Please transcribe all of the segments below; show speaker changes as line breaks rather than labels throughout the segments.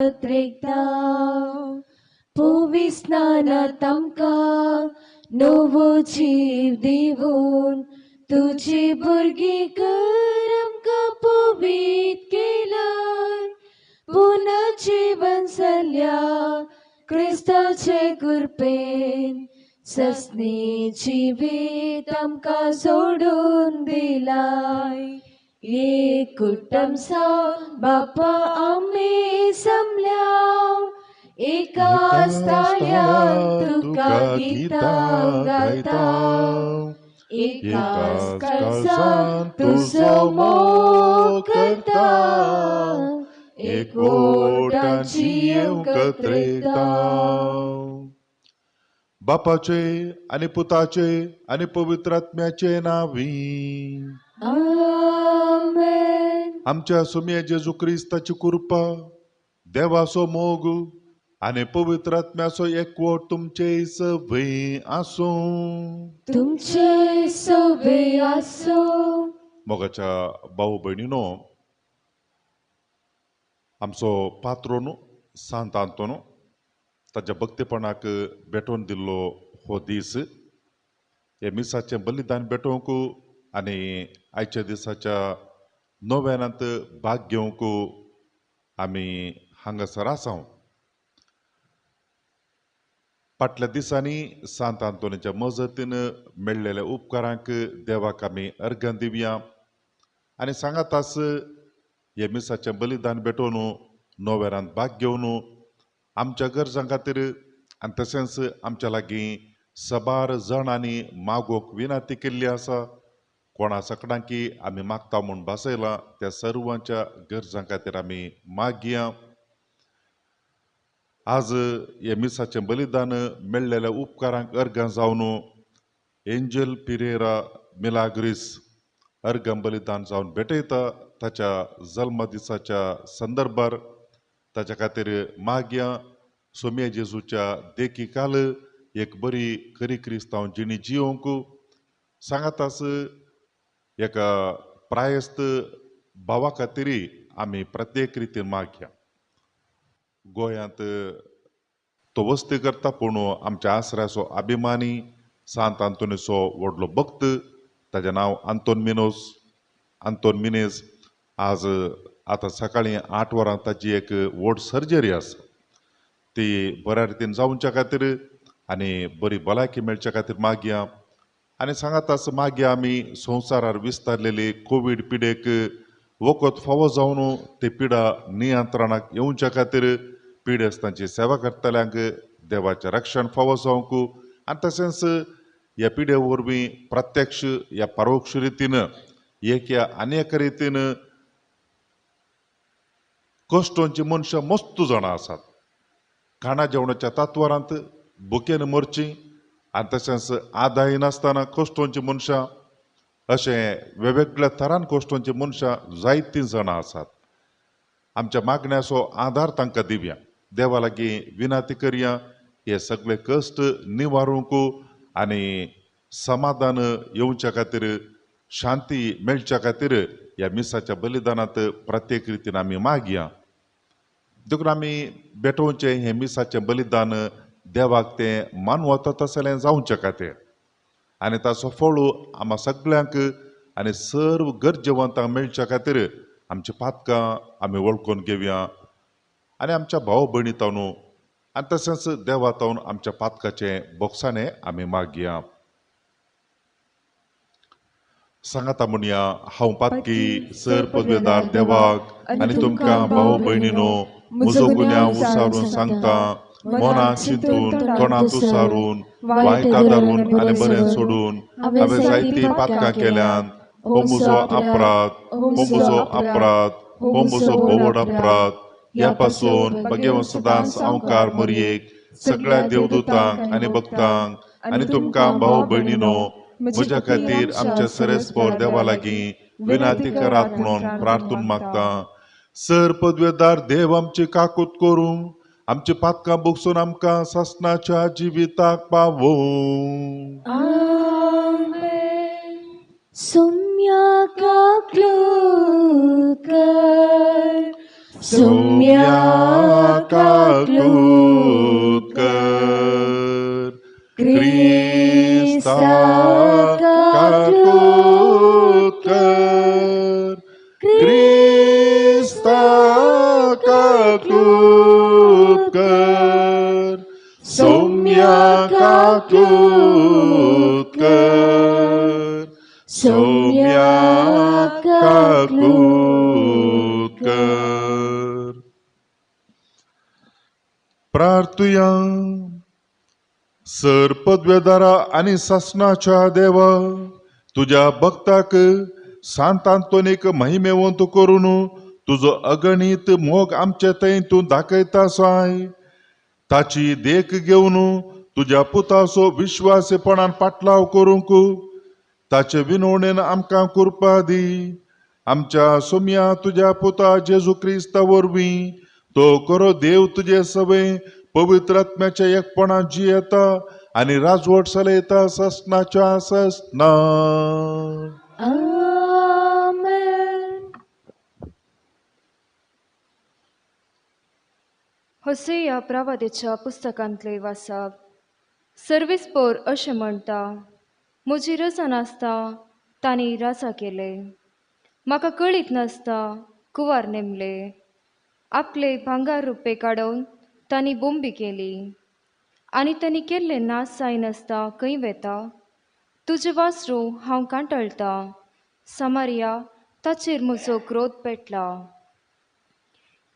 त्रेकता पोवी स्नानात आमकां नवो जीव दिवन तुजी भुरगीं कर आमकां पवीत केलाय पुनः जीवन सल्या क्रिस्ताचे कृपेन सस्नी जिवीत आमकां सोडून दिलाय. एक कुटुंब बापा आमी समल्या एका स्थाळ्यान तुका गितां गायता एकाच काळजान तुजो मोग करता
एकवटांची एकत्रिता. बापाचे आनी पुताचे आनी पवित्र आत्म्याचे नावी.
आमेन.
आमच्या सुम्या जेजू क्रिस्ताची कृपा, देवाचो मोग आनी पवित्र आत्म्याचो एकवट तुमचे सवय आसूं.
तुमचे सवय आसूं.
मोगाच्या भाऊ भयणीनो, आमचो पात्रोन सांत आंतोन ताच्या भक्तीपणाक भेटोवन दिल्लो हो दीस. हे मिसाचें बलिदान भेटोवंक आनी आयच्या दिसाच्या नव्यानांत भाग घेवंक आमी हांगासर आसा. फाटल्या दिसांनी सांत आंतोनीच्या मजतीन मेळ्ळेल्या उपकारांक देवाक आमी अर्घां दिवया आनी सांगाताच हे मिसाचें बलिदान भेटोवन नव्यानांत भाग घेवन आमच्या गरजां खातीर आनी तशेंच आमच्या लागीं सबार जाणांनी मागोवंक विनंती केल्ली आसा. कोणा सकडांकी आमी मागता म्हूण भासयलां त्या सर्वांच्या गरजां खातीर आमी मागया. आज हे मिसाचें बलिदान मेळ्ळेल्या उपकारांक अर्घां जावन एंजल पिरेरा मिलाग्रीस अर्घां बलिदान जावन भेटयता ताच्या जल्मदिसाच्या संदर्भार ताच्या खातीर मागया. सोम्या जेजूच्या देखी काल एक बरी खरी क्रिस्तांव जिणी जियोवंक सांगाताच एका प्रायस्त भावा खातीर आमी प्रत्येक रितीन मागया. गोंयांत तो वस्ती करता पूण आमच्या आसऱ्याचो अभिमानी सांत आंतोनीचो व्हडलो भक्त, ताजें नांव आंतोन मिनोस, आंतोन मिनेज. आज आतां सकाळीं 8 वरां ताजी एक व्हड सर्जरी आसा. ती बऱ्या रितीन जावच्या खातीर आनी बरी भलायकी मेळच्या खातीर मागया. आनी सांगाताच मागया आमी संवसारार विस्तारलेली कोवीड पिडेक वखद फावो जावन ते पिडा नियंत्रणाक येवच्या खातीर पिडेस्तांची सेवा करतल्यांक देवाचें रक्षण फावो जावंक आनी तशेंच ह्या पिडे वरवीं प्रत्यक्ष या परोक्ष रितीन एक या आनी एका रितीन कश्टोंची मनशां मस्त जाणां आसात. खाणा जेवणाच्या तात्वारांत भुकेन मरची आनी तशेंच आदाय नासतना कश्टोंची मनशां अशें वेगवेगळ्या थरान कश्टोंची मनशां जायतीं जाणां आसात. आमच्या मागण्याचो आदार तांकां दिवया, देवा लागीं विनंती करया हे सगळे कश्ट निवारूंक आनी समाधान येवच्या खातीर, शांती मेळच्या खातीर ह्या मिसाच्या बलिदानांत प्रत्येक रितीन आमी मागया. देखून आमी भेटोवचें हें मिसाचें बलिदान देवाक तें मानवता तसलें जावचे खातीर आनी ताचो फळ आमकां सगळ्यांक आनी सर्व गरजेवंतांक मेळच्या खातीर आमची पातकां आमी वळखून घेवया आनी आमच्या भाव भयणी तावन आनी तशेंच देवा तावन आमच्या पातकाचें बोगसाणें आमी मागया. सांगाता म्हणया, हांव पातकी सर पदवेदार देवाक आनी तुमकां भाव भयणीनो म्हजो गुन्यांव उसारून सांगता, मनांत चिंतून तोंडांत उसारून वायट आदारून आनी बरें सोडून हांवें जायतीं पातकां केल्यान. हो म्हजो अपराध, हो म्हजो अपराध, हो म्हजो भोवड अपराध. ह्या पासून भगेवन सदांच अंकार मरयेक सगळ्या देवदूतांक आनी भक्तांक आनी तुमकां भाव भयणीनो म्हज्या खातीर आमच्या सरेस्पोर देवा लागीं विनंती करात म्हणून प्रार्थून मागता. सर पदवेदार देव आमची काकूत करूं, आमची पातकां बोगसून आमकां सासणाच्या जिविताक पावोवं.
आमेन. सुम्या काकलूत कर सोम्या
काकूत कर, क्रिस्ता काकूत कर, क्रिस्ता काकूत कर, सोम्या काकूत कर, सोम्या काकूत कर. प्रार्थुया. सर पदवेदारा आनी सासणाच्या देवा, तुज्या भक्ताक सांत आंतोनीक महिमेवंत करून तुजो अगणीत मोग आमचे थंय तूं दाखयता साय. ताची देख घेवन तुज्या पुताचो विश्वासीपणान पाटलाव करूंक ताचे विनवणेन आमकां कृपा दी. आमच्या सोम्या तुज्या पुता जेजू क्रिस्ता वरवीं तो करो देव तुजे सवे पवित्र आत्म्याच्या एकपणान जियेता आनी राजवट चलयता ससनाच्या ससना.
आमेन.
होसेया प्रवादेच्या पुस्तकांतले वासाप. सर्वीस पोर अशें म्हणटा, म्हजी रजा नासता तांणी राजा केले, म्हाका कळीत नासता कुवार नेमले, आपले भांगर रुपे काडून तांणी बोंबी केली आनी तांणी केल्ले नाश जायनासता खंय वेता? तुजें वासरू हांव कांटळटा, समारिया ताचेर म्हजो क्रोध पेटला.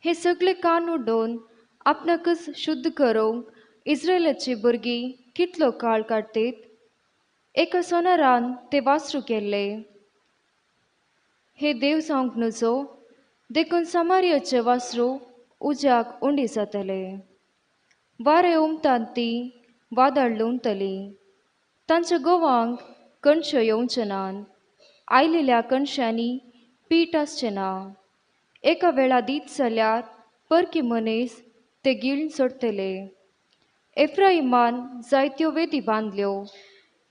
हे सगळे कान उडोवन आपणाकच शुद्ध करूंक इस्रायलाची भुरगीं कितलो काळ काडटीत? एका सोनारान ते वासरू केल्ले. हे देव जावंक नजो, देखून समारियाचे वासरू उज्याक उंडी जातले. वारें उमतात ती वादळ लुंवतली, तांच्या गोवांक कणश्यो येवचे नात, आयलेल्या कणश्यांनी पीठ आसचें ना. एका वेळा दीत जाल्यार परकी मनीस ते गिळून सोडटले. एफ्राइमान जायत्यो वेदी बांदल्यो,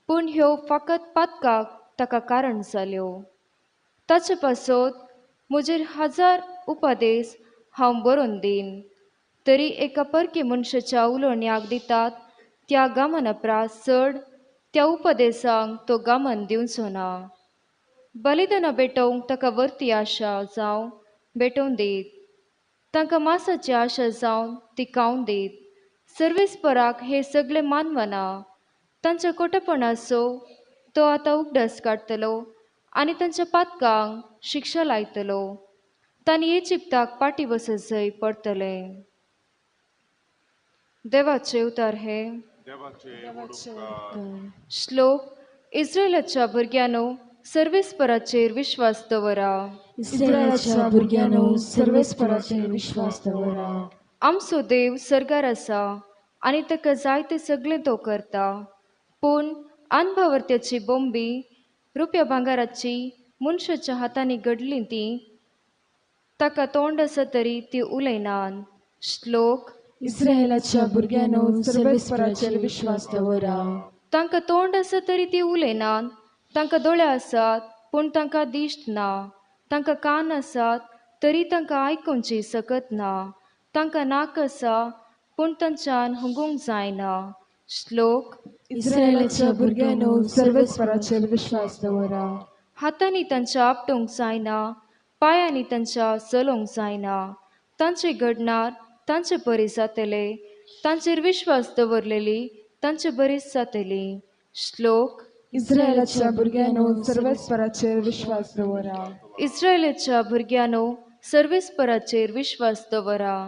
पूण ह्यो फकत पातकाक ताका कारण जाल्यो. ताचे पासत म्हजेर हजार उपदेस हांव बरोवन दीन, तरी एका परकी मनशाच्या उलोवण्याक दितात त्या गामना प्रास चड त्या उपदेसांक तो गामन दिवचो ना. बलिदानां भेटोवंक ताका वरती आशा जावं भेटोवन दीत, तांकां मासाची आशा जावन ती खावन दीत. सर्वेस्पराक हे सगळे मानवना, तांच्या कोटपणाचो तो आतां उगडास काडटलो आनी तांच्या पातकांक शिक्षा लायतलो. तांणी इजिप्ताक पाटी वचत जंय पडटले. देवाचे उतार हे. श्लोक. इस्रायलाच्या भुरग्यांनो सर्वेस्पराचेर विश्वास दवरा.
इस्रायलाच्या भुरग्यांनो सर्वेस्पराचेर विश्वास दवरा.
आमचो देव सर्गार आसा आनी ताका जाय तें सगळें तो करता. पूण अनभावर्त्याची बोंबी रुप्या भांगाराची मनशाच्या हातांनी घडली ती ताका तोंड आसा तरी ती उलयनात. श्लोक.
इस्रायलाच्या भुरग्यांनो सर्वेस्पराचेर विश्वास दवरा.
तांकां तोंड आसा तरी ती उलयनात, तांकां दोळे आसात पूण तांकां दिश्ट ना, तांकां कान आसात तरी तांकां आयकुची सकत ना, तांकां नाक आसा पूण तांच्यान हुंगूंक जायना. श्लोक.
इस्रायलाच्या भुरग्यांनो सर्वेस्पराचेर विश्वास दवरा.
हातांनी तांच्या आपटूंक जायना, पांयांनी तांच्या चलोवंक जायना, तांचे घडणार तांचे बरी जातले, तांचेर विश्वास दवरलेली तांचे बरीच जातली. श्लोक.
इस्रायलाच्या भुरग्यांनो सर्वेस्पराचेर विश्वास दवरा.
इस्रायलाच्या भुरग्यांनो सर्वेस्पराचेर विश्वास दवरा.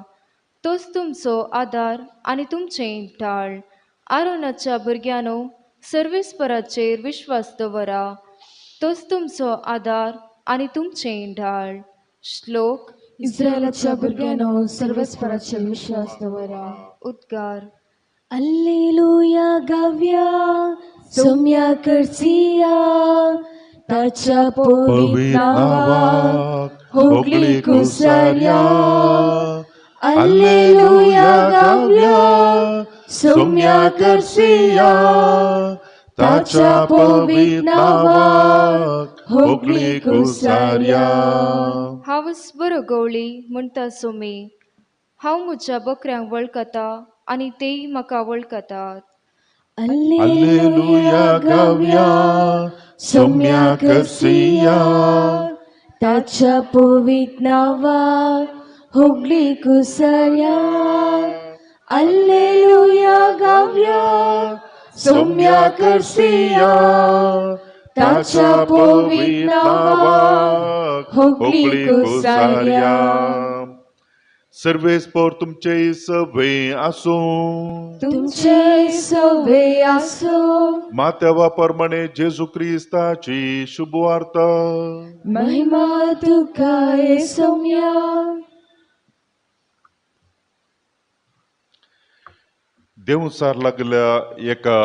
तोच तुमचो आदार आनी तुमचें ढाळ. आरोनाच्या भुरग्यांनो सर्वेस्पराचेर विश्वास दवरा. तोच तुमचो आदार आनी तुमचें ढाळ. श्लोक.
इस्रायलाच्या भुरग्यांनो सर्वेस्पराचेर विश्वास दवरा.
उद्गार.
अल्लेलुया गाव्या सोम्या करसिया, ताच्या पवित्र नांवाक होगळी कुसार्या. अल्लेलुया गाव्या सोम्या करसिया, ताच्या पवित्र नांवाक
होगळी कुसार्या.
हांवच बरो गवळी म्हणटा सोमी, हांव म्हज्या बकऱ्यांक वळखता आनी तेय म्हाका वळखतात.
अल्लेलुया गावया सोम्या करसिया,
ताच्या पवित्र नांवाक होगळी कुसर्या. अल्लेलुया गावया सोम्या करसिया, ताच्या पवित्र नांवाक होगळी कुसार्या.
सर्वेस्पोर तुमचे सवे आसूं,
तुमचे सवे आसूं.
मात्यावा प्रमाणे जेजू क्रिस्ताची शुभवार्ता.
महिमा तुका हे सोम्या.
देवसार लागल्या एका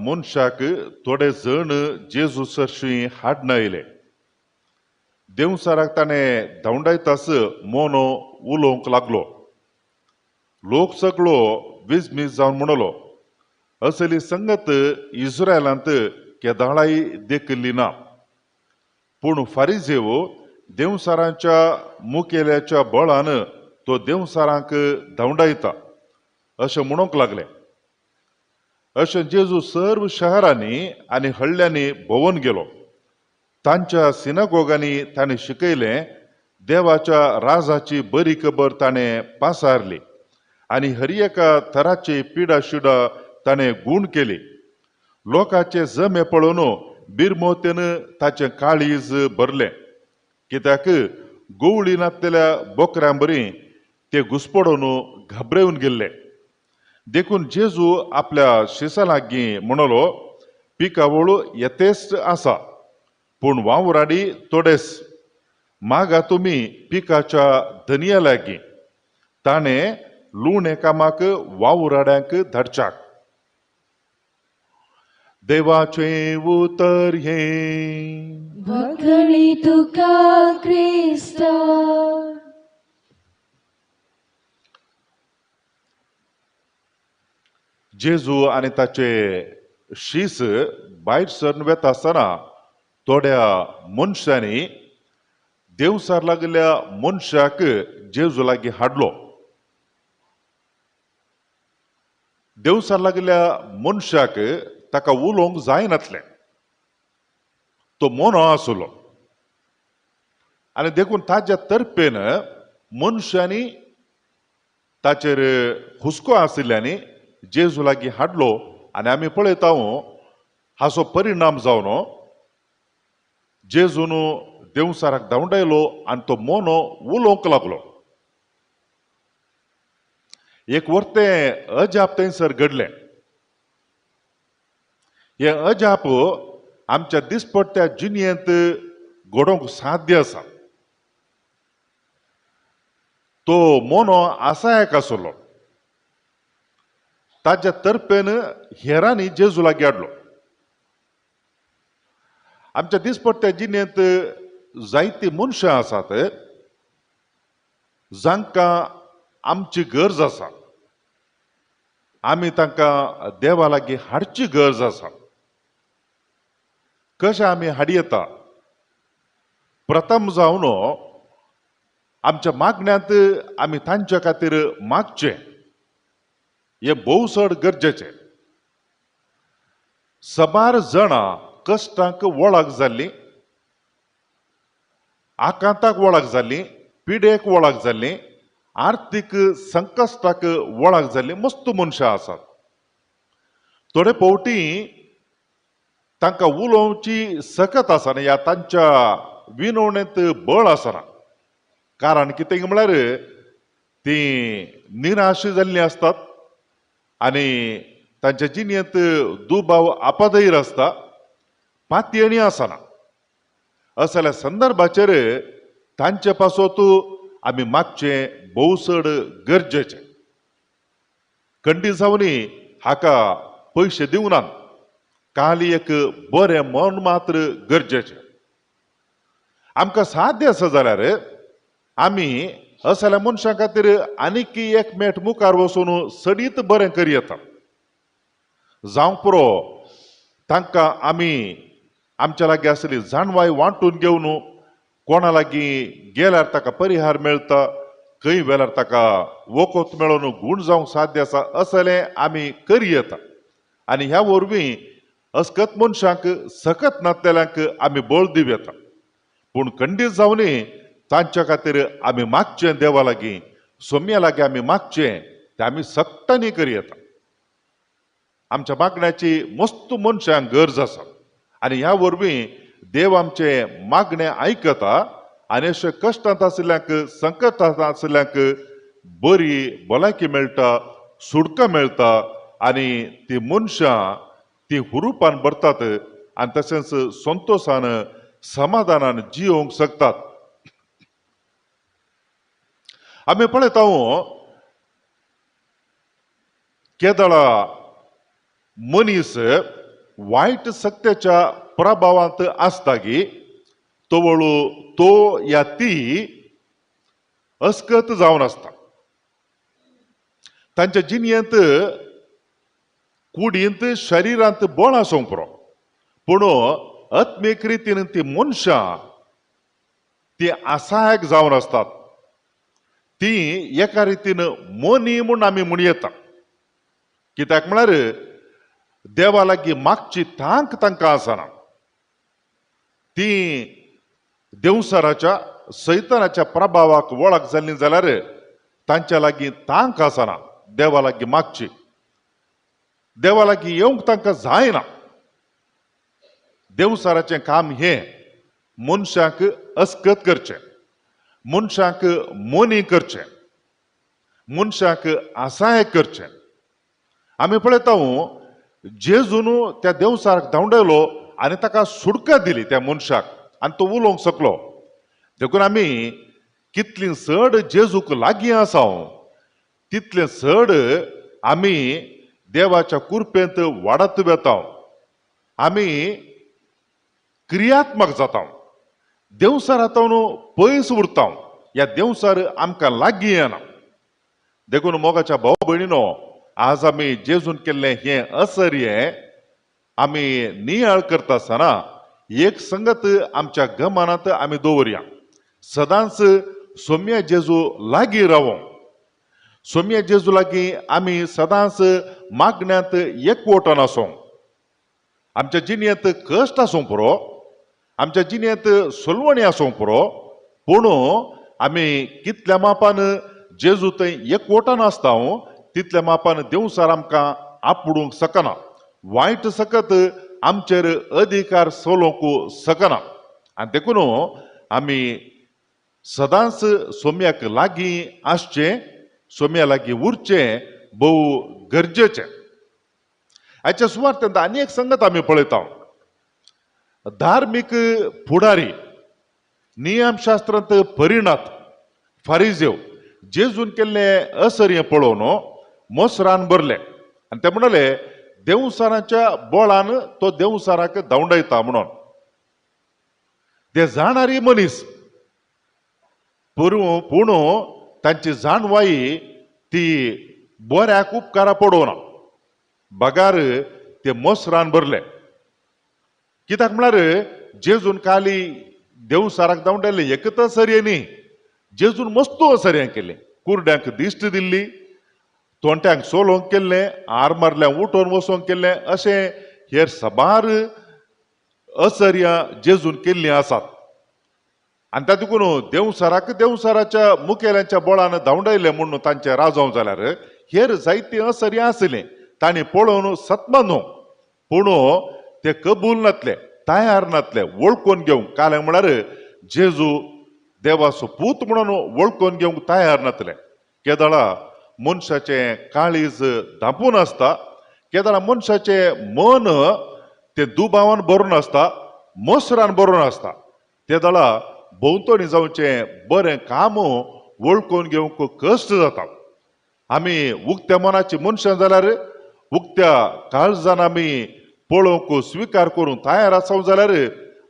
मनशाक थोडे जण जेजू सरशी हाडन आयले. देवसाराक ताणें धांवडायतास मोनो उलोवंक लागलो. लोक सगळो विजमीज जावन म्हणलो, असली संगत इस्रायलांत केदाळाय देखिल्ली ना. पूण फारिजेव देवसारांच्या मुखेल्याच्या बळान तो देवसारांक धांवडायता अशें म्हणूंक लागले. अशें जेजू सर्व शहरांनी आनी हळ्यांनी भोंवन गेलो. तांच्या सिनागोगांनी ताणें शिकयलें, देवाच्या राजाची बरी खबर ताणें पासारली आनी हर एका थराची पिडा शिडा ताणें गूण केली. लोकांचे जमे पळोवन बिरमोतेन ताचें काळीज भरलें, कित्याक गवळी नासलेल्या बोकऱ्यां बरी ते घुसपडून घाबरेवन गेल्ले. देखून जेजू आपल्या शिसा लागीं म्हणलो, पिकावळ येतेच आसा पूण वावराडी थोडेच. मागा तुमी पिकाच्या धनया लागीं, ताणें लुणे कामाक वावराड्यांक धाडच्याक. देवाचें उतर हें.
वखणी तुका क्रिस्ता.
जेजू आनी ताचे शीस भायर सरून वेता आसतना थोड्या मनशांनी देवसार लागल्या मनशाक जेजू लागीं हाडलो. देवसार लागल्या मनशाक ताका उलोवंक जायनातलें, तो मोनो आसलो आनी देखून ताच्या तर्पेन मनशांनी ताचेर हुस्को आशिल्ल्यांनी जेजू लागीं हाडलो. आनी आमी पळयता हाचो परिणाम जावन जेजून देवसाराक धांवडायलो आनी तो मोनो उलोवंक लागलो. एक वर्तें अजाप थंयसर घडलें. हें अजाप आमच्या दिसपट्ट्या जिणेंत घडोवंक साध्य आसा. तो मोनो आसायक आसलो, ताच्या तर्पेन हेरांनी जेजू लागीं हाडलो. आमच्या दिसपट्ट्या जिणेंत जायतीं मनशां आसात जांकां आमची गरज आसा, आमी तांकां देवा लागीं हाडची गरज आसा. कशें आमी हाडयता? प्रथम जावन आमच्या मागण्यांत आमी तांच्या खातीर मागचें, हें भोव चड गरजेचें. सबार जाणां कश्टांक वळख जाल्ली, आकांताक वळख जाल्ली, पिडेक वळख जाल्ली, आर्थीक संकश्टाक वळख जाल्ली मस्त मनशां आसात. थोडे फावटी तांकां उलोवची सकत आसना या तांच्या विनवणेंत बळ आसना. कारण कितें म्हळ्यार तीं निराश जाल्लीं आसतात आनी तांच्या जिणेंत दुबाव आपादयर आसता, पातयेणी आसना. असल्या संदर्भाचेर तांचे पासत आमी मागचें भोव चड गरजेचें. कंडिजावनी हाका पयशे दिवनात, खाली एक बरें मन मात्र गरजेचें. आमकां साध्य आसा जाल्यार आमी असल्या मनशां खातीर आनीक एक मेट मुखार वचून सडीत बरें करयेता. जावंक पुरो तांकां आमी आमच्या लागीं आसली जाणवाय वांटून घेवन कोणा लागीं गेल्यार ताका परिहार मेळटा, खंय वेल्यार ताका वखद मेळोवन गूण जावंक साध्य आसा असलें आमी करयेता. आनी ह्या वरवीं अस्कत मनशांक सकत नातलेल्यांक आमी बळ दिवं येता. पूण खंडीत जावनय तांच्या खातीर आमी मागचें देवा लागीं, सोम्या लागीं आमी मागचें तें आमी सक्तांनी करयेता. आमच्या मागण्याची मस्त मनशांक गरज आसा आनी ह्या वरवीं देव आमचें मागणें आयकता आनी अशें कश्टांत आशिल्ल्यांक, संकटांत आशिल्ल्यांक बरी भलायकी मेळटा, सुटका मेळटा आनी ती मनशां ती हुरुपान भरतात आनी तशेंच संतोशान समाधानान जियोवंक शकतात. आमी पळयता केदळा मनीस वायट सक्त्याच्या प्रभावांत आसता की तवळू तो या ती अस्कत जावन आसता. तांच्या जिणेंत कुडींत शरिरांत बळ आसूंक पुरो, पूण आत्मीक रितीन ती मनशां ती असहायक जावन आसतात. ती एका रितीन मोनी म्हूण आमी म्हणयेता. कित्याक म्हळ्यार देवा लागीं मागची तांक तांकां आसना. ती देवसराच्या सैतानाच्या प्रभावाक वळख जाल्ली जाल्यार तांच्या लागीं तांक आसना देवा लागीं मागची, देवा लागीं येवंक तांकां जायना. देवसाराचें काम हें मनशाक अस्कत करचें, मनशाक मोनी करचें, मनशाक असहाय करचें. आमी पळयता जेजून त्या देवसाराक धांवडायलो आनी ताका सुटका दिली त्या मनशाक आनी तो उलोवंक शकलो. देखून आमी कितली चड जेजूक लागीं आसा तितलें चड आमी देवाच्या कुरपेंत वाडत वेता, आमी क्रियात्मक जाता, देवसारांत पयस उरता. ह्या देवसार आमकां लागीं येना. देखून मोगाच्या भाव भयणीनो, आज आमी जेजून केल्लें हें असर्य आमी नियाळ करता आसतना एक संगत आमच्या गमनांत आमी दवरया. सदांच सोम्या जेजू लागीं रावों. सोम्या जेजू लागीं आमी सदांच मागण्यांत एकवटन आसूं. आमच्या जिणेंत कश्ट आसूंक पुरो, आमच्या जिणेंत सोलवणी आसूंक पुरो, पूण आमी कितल्या मापान जेजू थंय एकवटन आसता तितल्या मापान देवसार आमकां आपडूंक शकना, वायट सकत आमचेर अधिकार चलोवंक शकना. आनी देखून आमी सदांच सोम्याक लागीं आसचें, सोम्या लागीं उरचें भोव गरजेचें. हाच्या सुवार्थांत आनी एक संगत आमी पळयता. धार्मीक फुडारी, नियमशास्त्रांत परिणात फारिजेव जेजून केल्ले असर्य पळोवन मोसरान भरले आनी ते म्हणाले देवसाराच्या बळान तो देवसाराक धांवडायता म्हणून. ते जाणारी मनीस पूण तांची जाणवाई ती बऱ्याक उपकारा पडोवना, बगार ते मोसरान भरले. कित्याक म्हळ्यार जेजून खाली देवसाराक धांवडायले एकच असर्य न्ही, जेजून मस्त असर्यां केलें. कुरड्यांक दिश्ट दिल्ली, तोंट्यांक सोलोवंक केल्लें, आर मारल्या उठोवन वचोंक केल्लें, अशें हेर साबार असर्यां जेजून केल्लीं आसात. आनी तातूंत देवसाराक देवसाराच्या मुखेल्यांच्या बळान धांवडायलें म्हणून तांचें राजांव जाल्यार हेर जायतीं असर्यां आशिल्लीं तांणी पळोवन सतमानू, पूण ते कबूल नातले, तयार नातले वळखून घेवंक. काल म्हळ्यार जेजू देवाचो पूत म्हणून वळखून घेवंक तयार नातले. केदळा मनशाचें काळीज धांपून आसता, केदळा मनशाचें मन तें दुबावान भरून आसता, मोसरान भरून आसता. तेदळा भोंवतणी जावचें बरें काम वळखून घेवंक कश्ट जाता. आमी उक्त्या मनाची मनशां जाल्यार, उक्त्या काळजान आमी पळोवंक स्विकार करूंक तयार आसा जाल्यार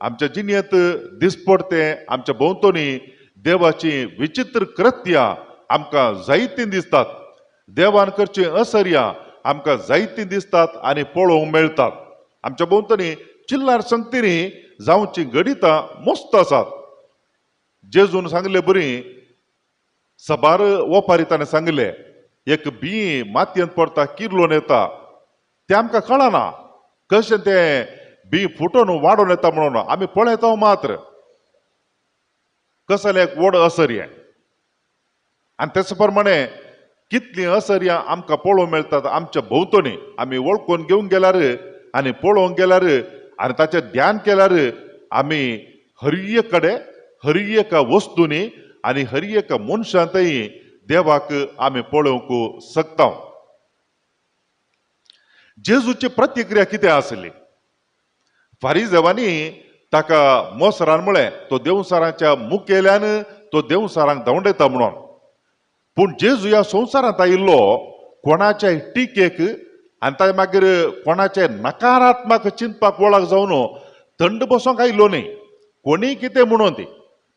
आमच्या जिणेंत दिसपडतें आमच्या भोंवतणी देवाची विचित्र कृत्यां आमकां जायतीं दिसतात. देवान करचीं असर्यां आमकां जायतीं दिसतात आनी पळोवंक मेळटात. आमच्या भोंवतणी चिल्लार संगतींनी जावची घडितां मस्त आसात. जेजून सांगले बरी सबार ओपारी ताणें सांगले, एक बी मातयेंत पडटा किर्लोन येता, तें आमकां कळना कशें तें बी फुटोन वाडोवन येता म्हणून आमी पळयता मात्र कसलें एक व्हड असर हें. आनी तेच प्रमाणे कितलीं असर्यां आमकां पळोवंक मेळटात आमच्या भोंवतणी, आमी वळखून घेवंक गेल्यार आनी पळोवंक गेल्यार आनी ताचें ध्यान केल्यार आमी हर एक कडेन हर एका वस्तूंनी आनी हर एका मनशांतय देवाक आमी पळोवंक शकता. जेजूची प्रतिक्रिया कितें आसली? फारिजेवांनी ताका मोसरान म्हळें तो देवसाराच्या मुखेल्यान तो देवसारांक धांवडयता म्हणून. पूण जेजू ह्या संवसारांत आयिल्लो कोणाच्याय टिकेक आनी ताजे मागीर कोणाचे नकारात्मक चिंतपाक वळख जावन थंड बसोंक आयिल्लो न्ही, कोणीय कितें म्हणून ती,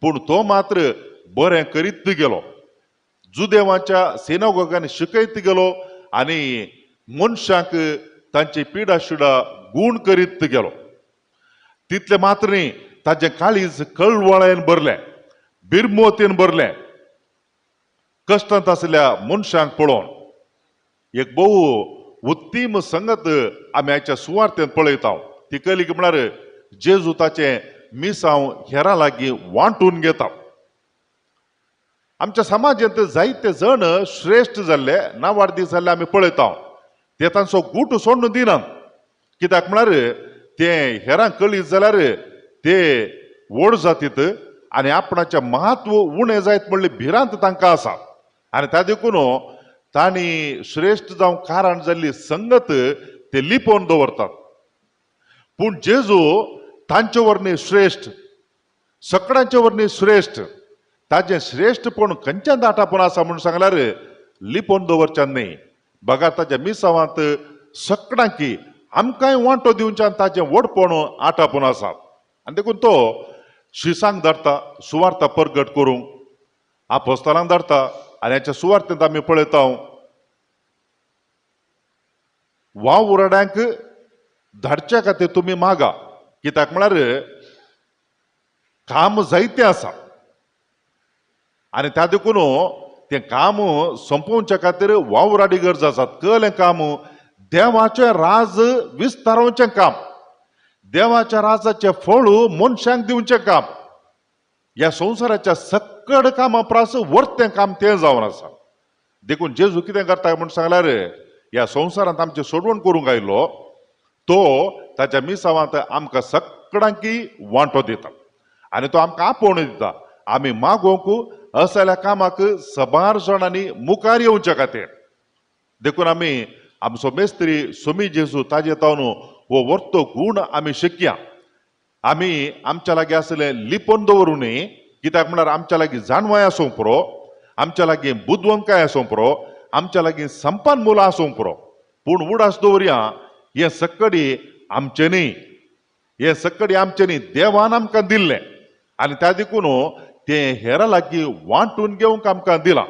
पूण तो मात्र बरें करीत गेलो, जुदेवाच्या सिनागोगांनी शिकयत गेलो आनी मनशांक तांची पिडा शिडा गूण करीत गेलो. तितलें मात्र न्ही, ताजें काळीज कळवळेन भरलें, बिरमोतीन भरलें. कश्टांत आसल्या मनशांक पळोवन एक भोव उत्तीम संगत आमी आयच्या सुवार्थेंत पळयता. ती कली म्हळ्यार जेजू ताचें मिसांव हेरां लागीं वांटून घेता. आमच्या समाजांत जायते जण श्रेश्ठ जाल्ले नावार्दी जाल्ले आमी पळयता, ते तांचो गूट सोडून दिनात. कित्याक म्हळ्यार ते हेरांक कळीत जाल्यार ते व्हड जातीत आनी आपणाचें म्हत्व उणें जायत म्हणली भिरांत तांकां आसा. आनी त्या देखून तांणी श्रेश्ठ जावंक कारण जाल्ली संगत ते लिपोवन दवरतात. पूण जेजू तांचे वरनी श्रेश्ठ, सगळ्यांचे वरनी श्रेश्ठ, ताजें श्रेश्ठपण खंयच्यान दाटापण आसा म्हणून सांगल्यार लिपोवन दवरच्यान न्ही. बघा ताज्या मिसावांत सगळ्यांकी आमकांय वांटो दिवच्यान ताजें व्हडपण आटापण आसा. आनी देखून तो शिसांक धाडटा सुवार्ता परगट करूंक, आपोस्तालांक धाडटा आनी हाच्या सुवार्थेंत आमी पळयता वावुरड्यांक धाडच्या खातीर तुमी मागा, कित्याक म्हळ्यार काम जायतें आसा आनी त्या देखून तें काम सोंपोवच्या खातीर वावराडी गरज आसा. कळ्ळें काम देवाचें राज विस्तारोवचें काम, देवाच्या राजाचें फळ मनशांक दिवचें काम, ह्या संवसाराच्या सक्कड कामा प्रास वर्तें काम तें जावन आसा. देखून जेजू कितें करता म्हूण सांगल्यार ह्या संवसारांत आमचें सोडवण करूंक आयलो तो ताच्या मिसावांत आमकां सगळ्यांकी वांटो दिता आनी तो आमकां आपोवणो दिता आमी मागोवंक असल्या कामाक सबार जाणांनी मुखार येवच्या खातीर. देखून आमी आमचो मेस्त्री सोमी जेजू ताजे तावन हो वर्तो गूण आमी शिकया. आमी आमच्या लागीं आसलें लिपोवन दवरूं न्ही, कित्याक म्हळ्यार आमच्या लागीं जाणवाय आसूंक पुरो, आमच्या लागीं बुदवंतकाय आसूंक पुरो, आमच्या लागीं संपान मुलां आसूंक पुरो, पूण उडास दवरया हें सक्कडी आमचें न्ही, हें सक्कडी आमचें न्ही, देवान आमकां दिल्लें आनी त्या देखून तें हेरां लागीं वांटून घेवंक आमकां दिलां.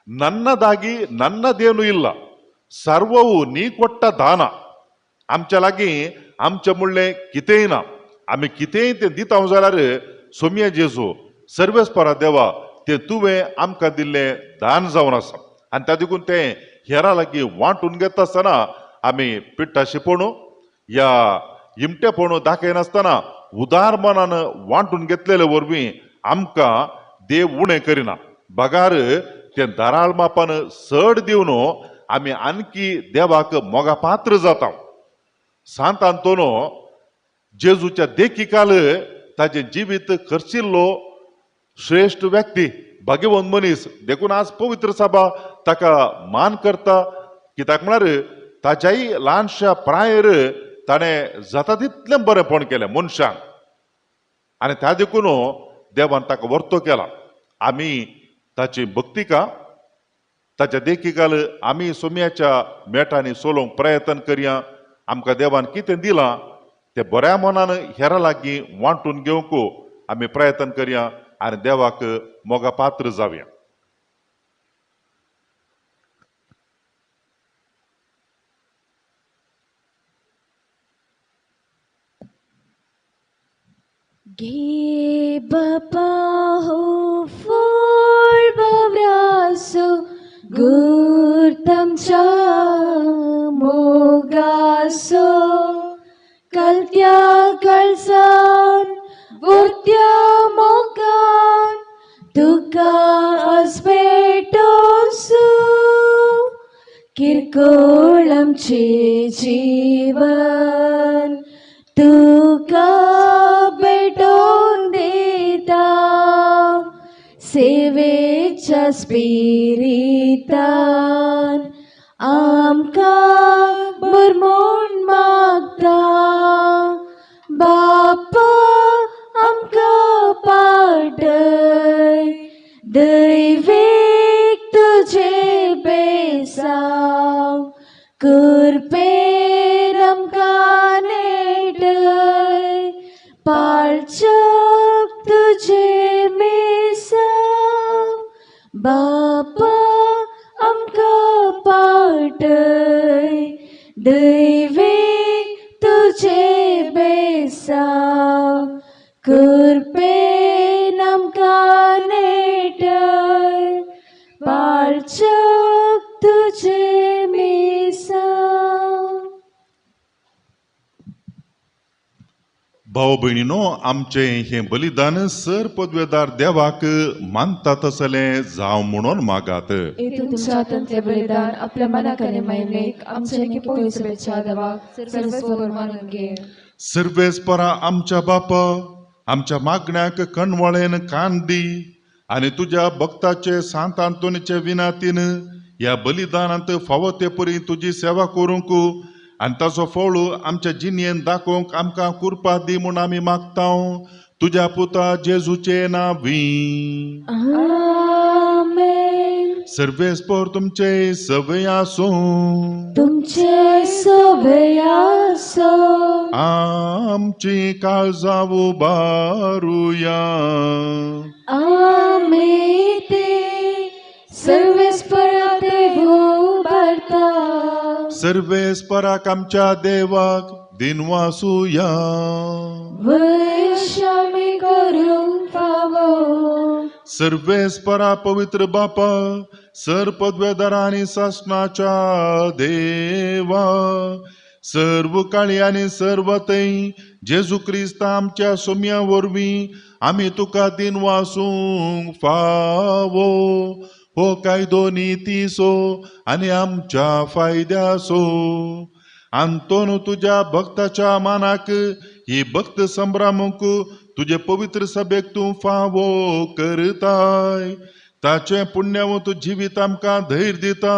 नन्नदागी नन्नदेनु इल्ला सर्वವು नी कोट्ट दाना. आमच्या लागीं आमचें म्हणलें कितेंय ना, आमी कितेंय तें दिता जाल्यार सोमया जेजू सर्वेस्परा देवा तें तुवें आमकां दिल्लें दान जावन आसा आनी त्या देखून तें हेरां लागीं वांटून घेता आसतना आमी पिट्टा शिपोणू या इमटेपणू दाखयनासतना उदार मनान वांटून घेतलेले वरवीं आमकां देव उणें करिना, बगार तें दाराळ मापान चड दिवन आमी आणखी देवाक मोगा पात्र जाता. सांत आंतोनो जेजूच्या देखीकाल ताजें जिवीत खर्चिल्लो श्रेश्ठ व्यक्ती, भाग्यवंत मनीस. देखून आज पवित्र सभा ताका मान करता, कित्याक म्हळ्यार ताच्याय ल्हानशा प्रायेर ताणें जाता तितलें बरेंपण केलें मनशांक आनी त्या देखून देवान ताका वर्तो केला. आमी ताची भक्तिका ताच्या देखीकाल आमी सोम्याच्या मेटांनी सोलोवंक प्रयत्न करया. आमकां देवान कितें दिलां तें बऱ्या मनान हेरां लागीं वांटून घेवंक आमी प्रयत्न करया आनी देवाक मोगा पात्र जावया.
घे बापा हो फोळ बावरासो गुर्तमच्या मोगासो कलत्या कळसान उरत्या मोगान तुका आसपेटोसू किरकोळ आमचें जीवन तुका भेटोवन दिता सेवेच्या स्पिरितान आमकां भरमूण मागता बापा आमकां पाटय दैवीक तुजें बेसांव कृपेन आमकां नेटय पाळच्याक तुजें मिसांव बापा आमकां पाटय दैवीक तुजें बेसांव कृपेन आमकां नेटय पाळच्याक तुजें मिसांव.
भाव भयणीनो, आमचें हें बलिदान सर पदवेदार देवाक मानता तसलें जावं म्हणून मागात.
येतू तुमच्या हातांतलें बलिदान आपल्या मनाक आनी मायनेक आमच्या लेगीत पवित्र देवाक सर्वेस्पर मानून घे.
सर्वेस्परा आमच्या बापा, आमच्या मागण्याक कणवळेन कान दी आनी तुज्या भक्ताचे सांत आंतोनीचे विनातीन ह्या बलिदानांत फावो ते परी तुजी सेवा करूंक आनी ताचो फळ आमच्या जिणेन दाखोवंक आमकां कृपा दी म्हूण आमी मागता तुज्या पुता जेजूचे नांवी.
आमेन.
सर्वेस्पर तुमचे सवय आसूं.
तुमचे सवय आसूं.
आमची काळजां उबारुया.
आमी ते सर्वेस्परा देव उबारता.
सर्वेस्पराक आमच्या देवाक दिनवासुया.
वैश आमी करूंक फावो.
सर्वेस्परा पवित्र बापा, सर पदवेदारा आनी सासणाच्या देवा, सर्व काळी आनी सर्व थंय जेजू क्रिस्त आमच्या सोम्या वरवीं आमी तुका दिनवासूंक फावो. हो कायदो नितीसो आनी आमच्या फायद्यासो. आंतोन तुज्या भक्ताच्या मानाक ही भक्त संभ्रमूंक तुजे पवित्र सभेक तूं फावो करताय. ताचें पुण्यवंत जिवीत आमकां धैर्य दिता.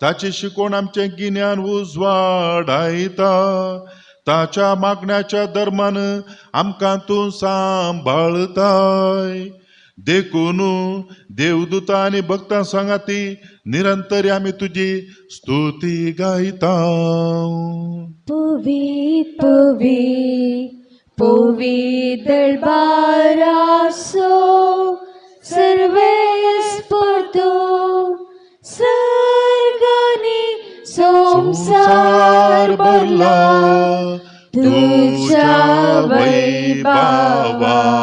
ताची शिकवण आमचें गिन्यान उजवाडायता. ताच्या मागण्याच्या धर्मान आमकां तूं सांबाळताय. देखून देवदूता आनी भक्तां सांगाती निरंतर आमी तुजी स्तुती गायता.
पवित पवित पवित दरबारासो सर्वेस्पर तूं सर्गानी संवसार भरला तुज्या वैभवान.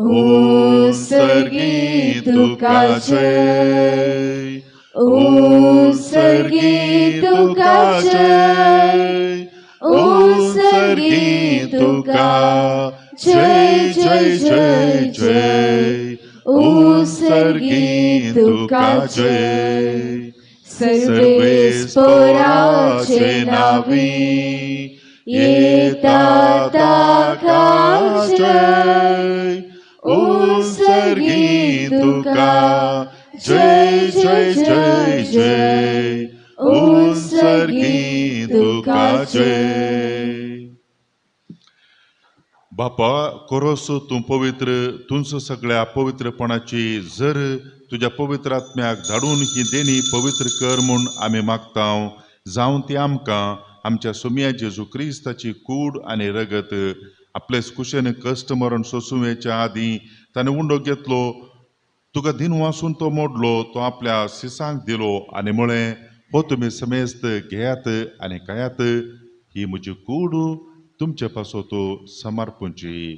उत्सर्गी तुका जय, उत्सर्गी तुका जय, उत्सर्गी तुका जय जय जय जय, उत्सर्गी तुका जय. सर्वेस्पराचे नावी येता ताका जय, उत्सर्गी तुका जय जय जय जय, उत्सर्गी तुका जय. बापा कोरोस तूं पवित्र, तुंच सगळ्या पवित्रपणाची जर तुज्या पवित्र आत्म्याक धाडून ही देणी पवित्र कर म्हूण आमी मागता. जावं ती आमकां आमच्या सोम्या जेजू क्रिस्ताची कूड आनी रगत आपले कुशेन कश्ट मरण सोंसुवेच्या आदीं ताणें उंडो घेतलो, तुका दिन वासून तो मोडलो, तो आपल्या सिसांक दिलो आनी म्हळें, हो तुमी समेस्त घेयात आनी खायात, ही म्हजी कूड तुमचे पासत समर्पणची.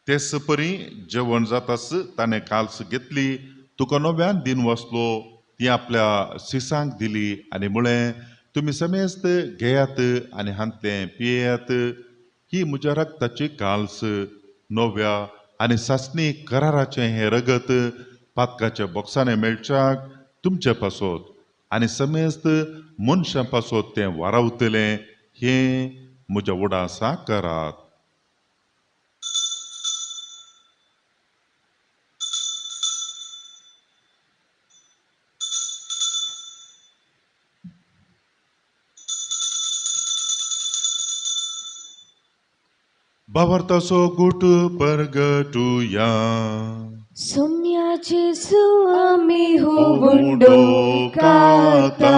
तेच परी जेवण जातास ताणें काल्स घेतली, तुका नव्यान दिन वसलो, ती आपल्या शिसांक दिली आनी म्हळें, तुमी समेस्त घेयात आनी हांतलें पियेयात, ही म्हज्या रक्ताची काल्स, नव्या आनी सासणी कराराचें हें रगत पातकाच्या बोक्सांनी मेळच्याक तुमचे पासत आनी समेस्त मनशां पासत तें वारावतलें, हें म्हज्या उडासा करात. भावार्थाचो गुट परगटुया.
सोम्या जेजू आमी हुंडो खाता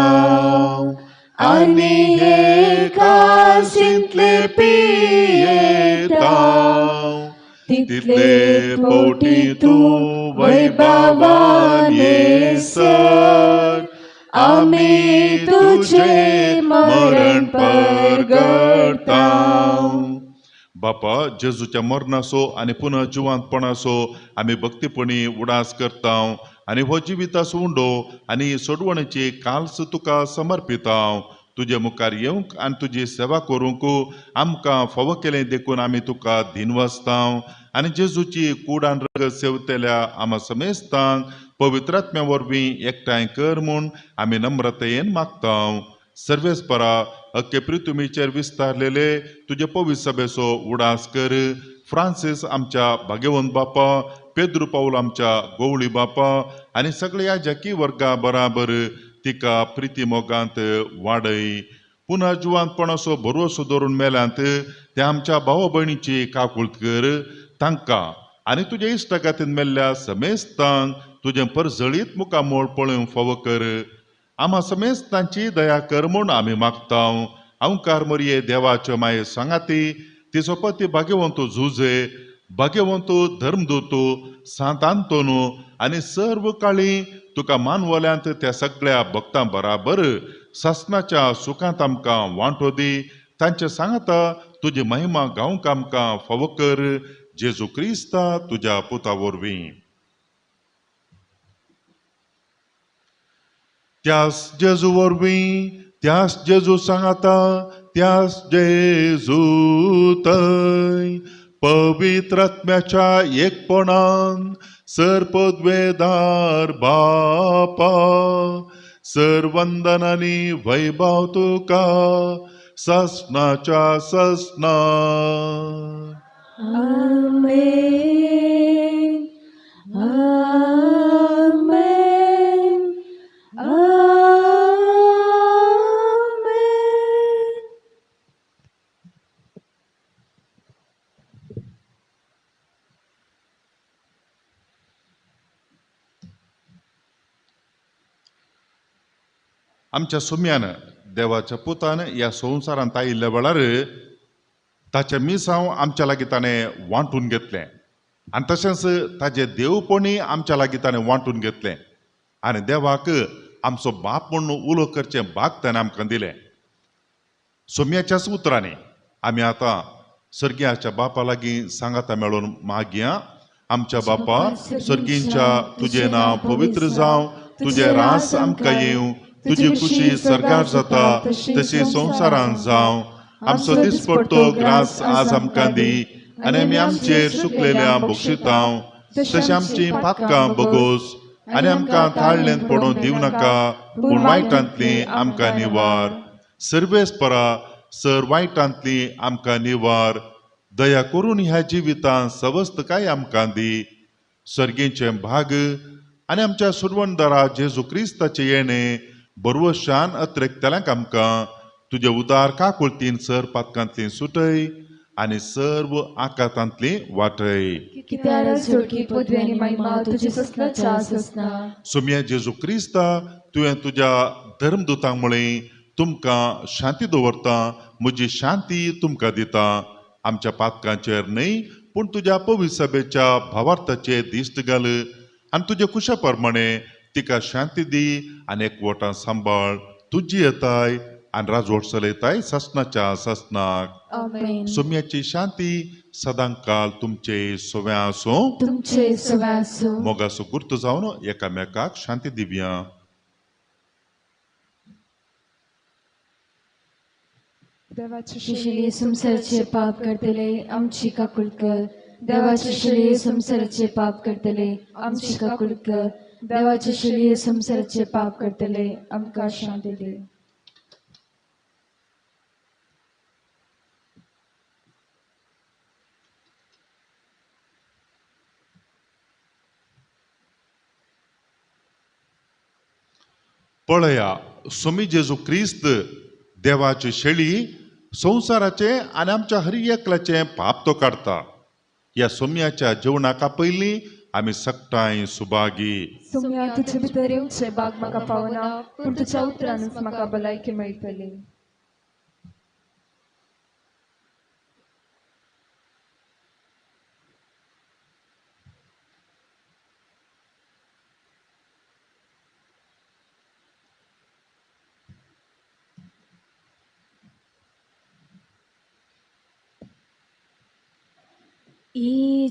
आनी हे कासींतले पियेता,
तितले पोटी तूं वैभवान येसर
आमी तुझे मरण परगटा.
बापा, जेजूच्या मरणाचो आनी पुनः जिवंतपणाचो आमी भक्तीपणी उडास करता आनी हो जिविताचो उंडो आनी सोडवणेची काल्स तुका समर्पिता. तुजे मुखार येवंक आनी तुजी सेवा करूंक आमकां फावो केलें देखून आमी तुका दिनवासता आनी जेजूची कूड आनी रगत सेवतल्या आमा समेस्तांक पवित्रात्म्या वरवीं एकठांय कर म्हूण आमी नम्रतेन मागता. सर्वेस्परा, अख्खे पृथ्वीचेर विस्तारलेले तुजे पवित्र सभेचो उडास कर. फ्रांसीस आमच्या भाग्यवंत बापा, पेद्रू पावल आमच्या गोवळी बापा आनी सगळ्या जाकी वर्गा बराबर तिका प्रिती मोगांत वाडय. पुनः जिवंतपणाचो भरवसो दवरून मेल्यांत त्या आमच्या भाव भयणीची काकूळत कर. तांकां आनी तुज्या इश्टागातीन मेल्ल्या समेस्तांक तुजें परजळीत मुखामोळ पळोवंक फावो कर. आमा समेस्तांची दया कर म्हूण आमी मागता. अंकार मरये देवाच्यो माये सांगाती तिचो पती भाग्यवंत झुजे, भाग्यवंत धर्मदूत सांत आंतोनू आनी सर्व काळी तुका मानवल्यांत त्या सगळ्या भक्तां बराबर सासनाच्या सुखांत आमकां वांटो दी. तांचे सांगाता तुजी महिमा गावंक आमकां फावो कर. जेजू क्रिस्ता तुज्या पुता वरवीं. त्यास जेजू वरवीं, त्यास जेजू सांगाता, त्यास जेजू थंय पवित्र आत्म्याच्या एकपणान सर पदवेदार बापा, सर वंदन आनी वैभव तुका ससनाच्या ससना.
आमेन, आमेन, आमेन.
आमच्या सुम्यान देवाच्या पुतान ह्या संवसारांत आयिल्ल्या वेळार ताचें मिसांव आमच्या लागीं ताणें वांटून घेतलें आनी तशेंच ताजें देवपणी आमच्या लागीं ताणें वांटून घेतलें आनी देवाक आमचो बाप म्हूण उलो करचें भाग ताणें आमकां दिलें. सोम्याच्याच उतरांनी आमी आतां सर्गीयाच्या बापा लागीं सांगाता मेळून मागया. आमच्या बापा सर्गींच्या, तुजें नांव पवित्र जावं, तुजें रास आमकां येवं, तुजी खुशी सर्गार जाता तशी संवसारांत जावं. आमचो दिसपडटो ग्रास आज आमकां दी आनी आमी आमचेर सुकलेल्या बक्षितांव तशें आमचीं पातकां बगोस आनी आमकां ताळ्ळेंत पडोवंक दिवं नाका, पूण वायटांतली आमकां निवार. सर्वेस्परा, सर वायटांतली आमकां निवार. दया करून ह्या जिवितांत सवस्तकाय आमकां दी. सर्गीचें भाग आनी आमच्या सुरवणदारा जेजू क्रिस्ताचें येणें बरवशान अत्रेकतल्यांक आमकां तुजे उदार काकुळतीन सर पातकांतली सुटय आनी सर्व आकातांतली वाटय. सोम्या जेजू क्रिस्ता, तुवें तुज्या धर्मदूतांक म्हळें, तुमकां शांती दवरता, म्हजी शांती तुमकां दिता. आमच्या पातकांचेर न्हय पूण तुज्या पवित्र सभेच्या भावार्थाचेर दिश्ट घाल आनी तुज्या कुशा प्रमाणे तिका शांती दी आनी एकवटान सांबाळ. तुजी येताय आनी राजवट चलयताय सासणाच्या सासणाक.
आमेन.
सोम्याची शांती सदांकाल तुमचे सोव्या आसूं.
तुमचे सव्या आसूं.
मोगाचो गुर्त जावन एकामेकाक शांती दिवया.
देवाचे शिले संवसाराचे पाप करतले आमची काकूळ कर. देवाचे शिले संवसाराचे पाप करतले आमची काकूळ कर. देवाचे शिले संवसाराचे पाप करतले आमकां शांती दी.
पळया स्वामी जेजू क्रिस्त देवाची शेळी संवसाराचे आनी आमच्या हर एकल्याचें पाप तो काडटा. ह्या सोम्याच्या जेवणाका पयलीं आमी सगटांय सुभागी.
सोम्या तुजे भितर येवचें बाग म्हाका पावना, पूण तुज्या उतरानच म्हाका भलायकी मेळटली.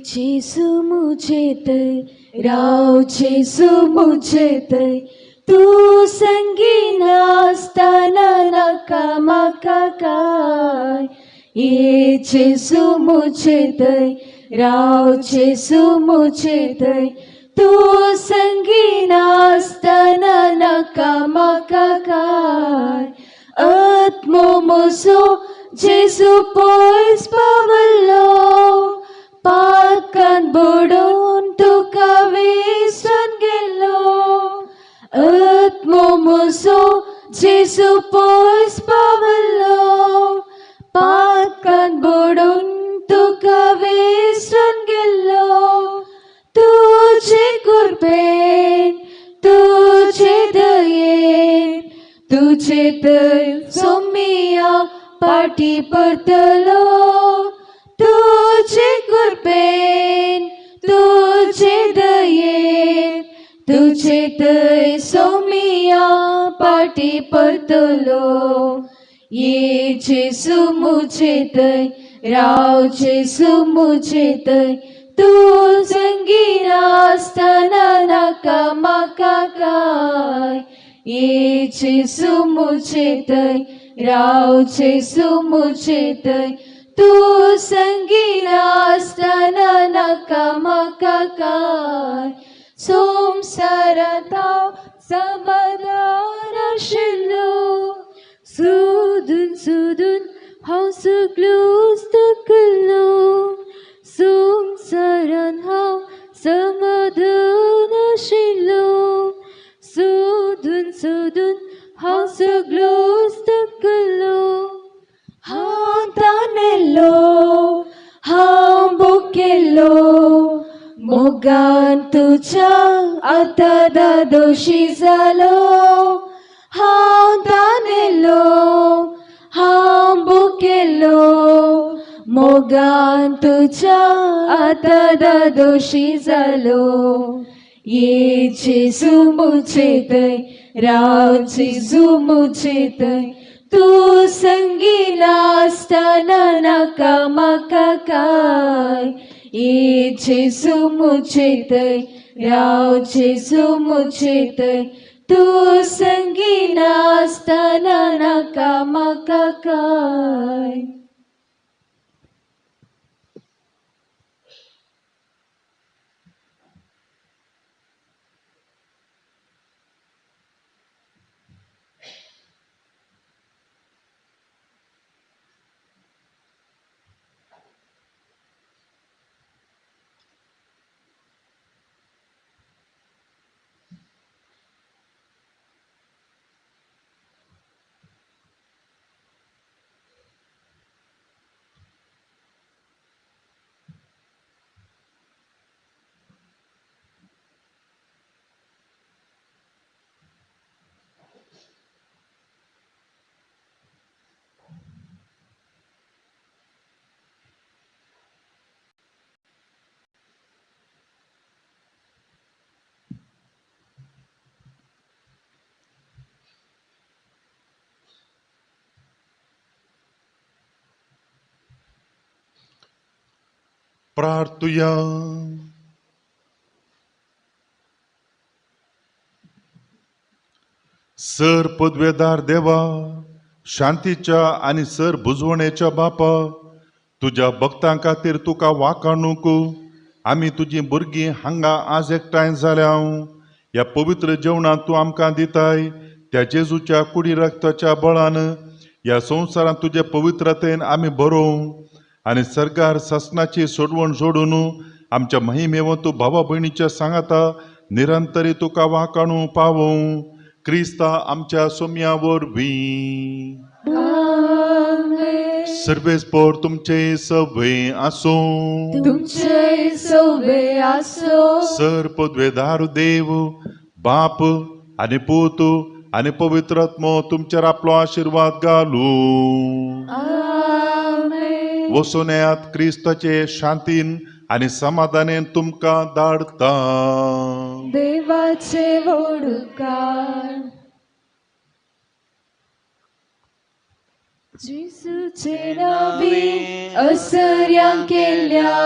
जेसू मुझे तय राव जेसू मुझे तय तू संगी नासताना नाका म्हाका काय. ये जेसू मुझे तय राव जेसू मुझे तय तू संगी नासताना नाका म्हाका काय. आत्मो म्हजो जेसू पयस पावलो पाकान बुडोवन तुका विसरून गेलो. आत्मो म्हजो जेसू पयस पावलो पाकान बुडोवन तुका विसरून गेलो. तुजे कृपेन तुजे दयेन तुजे थंय सोमिया पाटी परतलो. तुजे कृपेन तुजे दयेन तुजे थंय सोमिया पाटी परतलो. ये जेसू मुझे थंय राव जेसू मुझे थंय तू संगी नासताना नाका म्हाका काय. ये जेसू मुझे थंय राव जेसू मुझे थंय तू संगी नासताना नाका म्हाका काय. संवसारांत हांव समाधान आशिल्लो सोदून सोदून हांव सगळोच थकल्लो. संवसारांत हांव समाधान आशिल्लो सोदून सोदून हांव सगळोच थकल्लो. हांव तानेल्लो हांव भुकेल्लो मोगान तुज्या आतां दादोशी जालो. हांव तानेल्लो हांव भुकेल्लो मोगान तुज्या आतां दादोशी जालो. ये जेसू मुझे थंय राव जेसू मुझे थंय तू संगी नासताना नाका म्हाका काय. ये जेसू मुझे थंय राव जेसू मुझे थंय तू संगी नासताना नाका म्हाका काय.
प्रार्थुया. सर पदवेदार देवा, शांतीच्या आनी सर बुजवणेच्या बापा, तुज्या भक्तां खातीर तुका वाखाणूंक आमी तुजी भुरगीं हांगा आज एकठांय जाल्या. ह्या पवित्र जेवणांत तूं आमकां दिताय त्या जेजूच्या कुडी रक्ताच्या बळान ह्या संवसारांत तुजे पवित्रतेन आमी बरोवं आनी सरकार सासणाची सोडवण जोडून आमच्या महिमेवंत भावा भयणीच्या सांगाता निरंतरी तुका वाखाणू पावोवं. क्रिस्ता आमच्या सोम्या वरवीं. सर्वेस्पोर तुमचे सवे आसूं.
तुमचे सवे आसूं.
सर पदवेदार देव बाप आनी पूत आनी पवित्र आत्मो तुमचेर आपलो आशिर्वाद घालूं. वचून येयात, क्रिस्ताचे शांतीन आनी समाधानेन तुमकां धाडता.
देवाचे वोडकार जेजूचे नांवी असर्या केल्या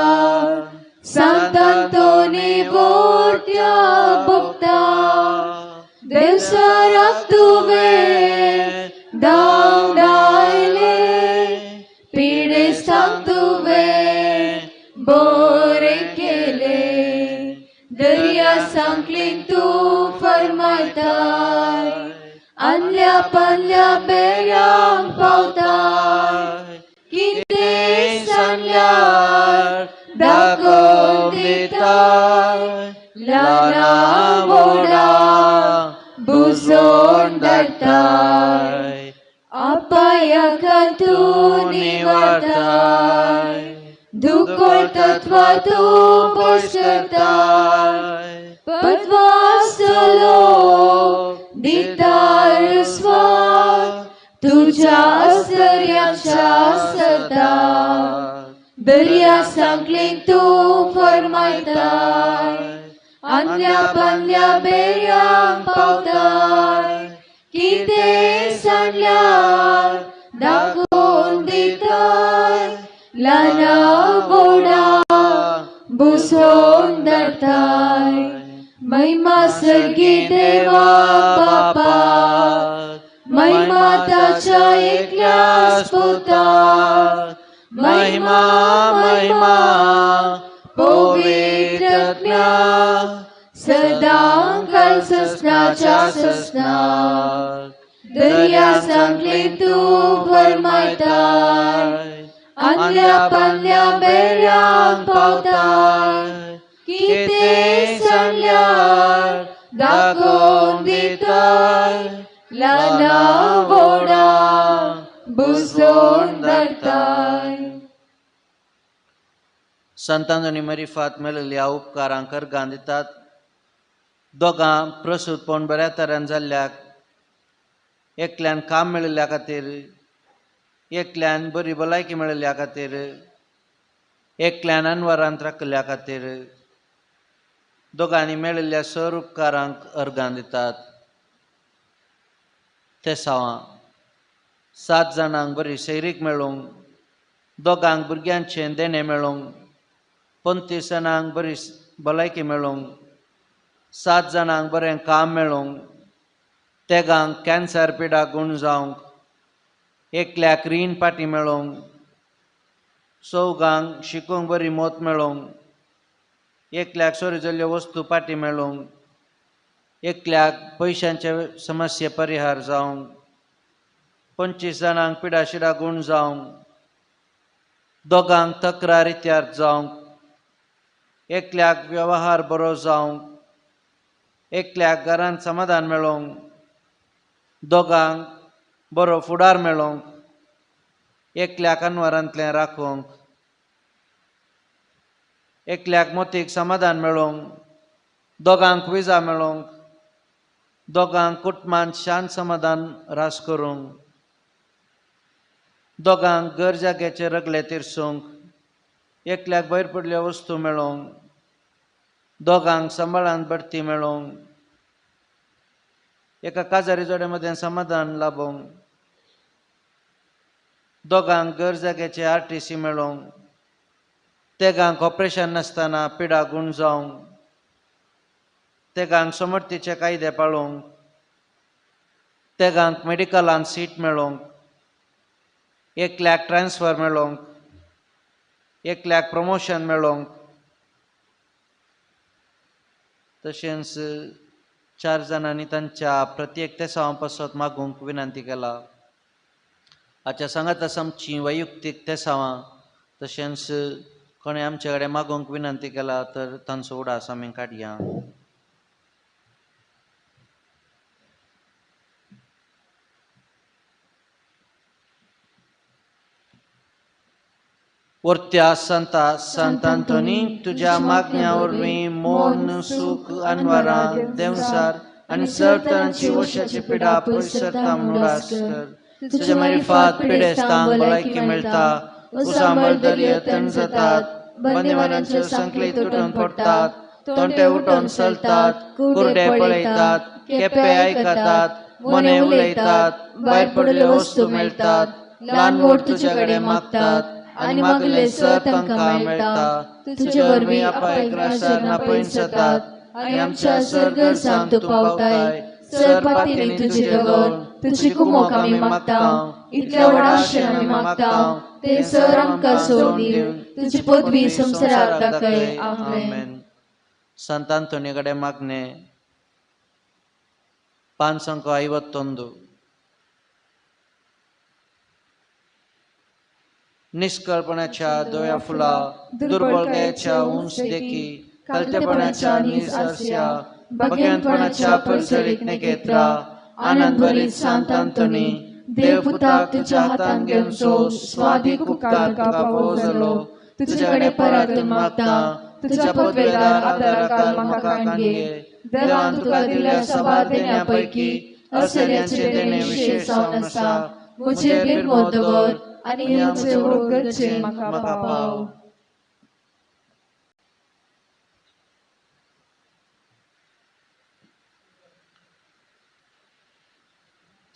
सांतांतोनी बोट्या भोगता देवसराक तुवें धांवडायले पिडेस्तांक तुवें बरें केलें दर्या सांकलीन तूं फरमायताय आनल्या पानल्या बेऱ्यांक पावताय कितें सांगल्यार दाखोवन दिताय ल्हाना व्हडा बुजोवन धाडटाय अपायाक तूं निवारताय दुकोळ तत्वां तूं पयस करताय पदवासलो दितार स्वाद तुझ्या आसऱ्याच्या सदा दर्या सांकलीन तूं फरमायताय आनल्या पानल्या बेऱ्यांक पावताय कितें सांगल्यार दाखोवन दिताय ल्हाना व्हडा बुजोवन धाडटाय महिमा सर्गी देवा बापा महिमा ताच्या एकल्याच पुता महिमा महिमा पवित्र आत्म्या सदां काल ससनाच्या ससनाक दर्या सांकलीन तूं फरमायताय आनल्या पानल्या बेऱ्यांक पावताय कितें सांगल्यार दाखोवन दिताय ल्हाना व्हडा बुजोवन धाडटाय.
संतांनी मरिफात मेळिल्ल्या उपकारांक अर्गां दितात. दोगां प्रसूतपण बऱ्या तरेन जाल्ल्याक, एकल्यान काम मेळिल्ल्या खातीर, एकल्यान बरी भलायकी मेळिल्ल्या खातीर, एकल्यान अनवरांत राखिल्ल्या खातीर दोगांनी मेळिल्ल्या सर उपकारांक अर्गां दितात. तेसांवां 7 जाणांक बरी सैरीक मेळूंक, दोगांक भुरग्यांचें देणें मेळूंक, 35 जाणांक बरी भलायकी मेळूंक, 7 जाणांक बरें काम मेळूंक, तेगांक कॅन्सर पिडा गूण जावंक, एकल्याक रीण पाटी मेळूंक, चौगांक शिकूंक बरी मोत मेळूंक, एकल्याक चोरी जाल्ल्यो वस्तू पाटी मेळूंक, एकल्याक पयशांचे समस्ये परिहार जावंक, 25 जाणांक पिडा शिडा गूण जावंक, दोगांक तक्रार इत्यार्थ जावंक, एकल्याक व्यवहार बरो जावंक, एकल्याक घरांत समाधान मेळोंक, दोगांक बरो फुडार मेळोंक, एकल्याक अनवरांतलें राखूंक, एकल्याक मोतीक समाधान मेळोंक, दोगांक विजा मेळोंक, दोगांक कुटुंबांत शांत समाधान रास करूंक, दोगांक घर जाग्याचे रगले तिरसूंक, एकल्याक भायर पडल्यो वस्तू मेळोंक, दोगांक सांबाळांत बढती मेळोंक, एका काजारी जोडे मदें समाधान लाबोवंक, दोगांक घर जाग्याचे RTC मेळोंक, तेगांक ऑपरेशन नासतना पिडा गूण जावंक, तेगांक समर्थीचे कायदे पाळूंक, तेगांक मेडिकलान सीट मेळोंक, एकल्याक ट्रान्सफर मेळोंक, एकल्याक प्रमोशन मेळोंक, तशेंच 4 जाणांनी तांच्या प्रत्येक तेसांव पासत मागूंक विनंती केला. हाच्या सांगात आमची वैयक्तीक तेसांवां तशेंच कोणें आमचे कडेन मागूंक विनंती केला तर तांचो उडास आमी काडया. वर्त्या संता संत अंतोनी, तुज्या मागण्या वरवीं मोन सूख अनवरां देंवसार आनी सर तरांची वशाची पिडा पयस सरता म्हूण उडास कर. तुज्या मारिफात पिडेस्तांक भलायकी मेळटा, उसांबळ दर्या तण जातात, बंदेवानांच्यो संकली तुटून पडटात, तोंटे उठून चलतात, कुरडे पळयतात, केप्पे आयकतात, मोने उलयतात, भायर पडिल्ल्यो वस्तू मेळटात, ल्हान व्हड तुजे कडेन मागतात आनी मागले सर तांकां मेळटा. तुजे वरवीं अपाय ग्रासार नापयस जातात आनी आमच्या सर गरजांक तूं पावताय. सर पातीनी तुजी दवर, तुजी कुमोक आमी मागता, इतल्या व्हड आशेन आमी मागता ते सर आमकां सोडून दी, तुजी पदवी संवसाराक दाखय. आमेन. संत अंतोनी कडेन मागणें 551. निष्कळपणाच्या दोया फुला, दुर्बलकायेच्या उंच देखी, कलतेपणाच्या नीज आरस्या, बग्यांतपणाच्या परजळीत नेकेत्रा, आनंदभरीत सांत अंतोनी, देव पुताक तुज्या हातान घेवचो स्वादीक उपकार तुका फावो जालो. तुजे कडेन परातून मागता, तुज्या पदवेदार आदाराकाल म्हाका काणये. देवान तुका दिल्ल्या साबार देण्या पैकी असल्याचें देणें विशेश जावन आसा. म्हजेर बिरमो दवर आनी म्हजे व्हड गरजेन म्हाका पाव.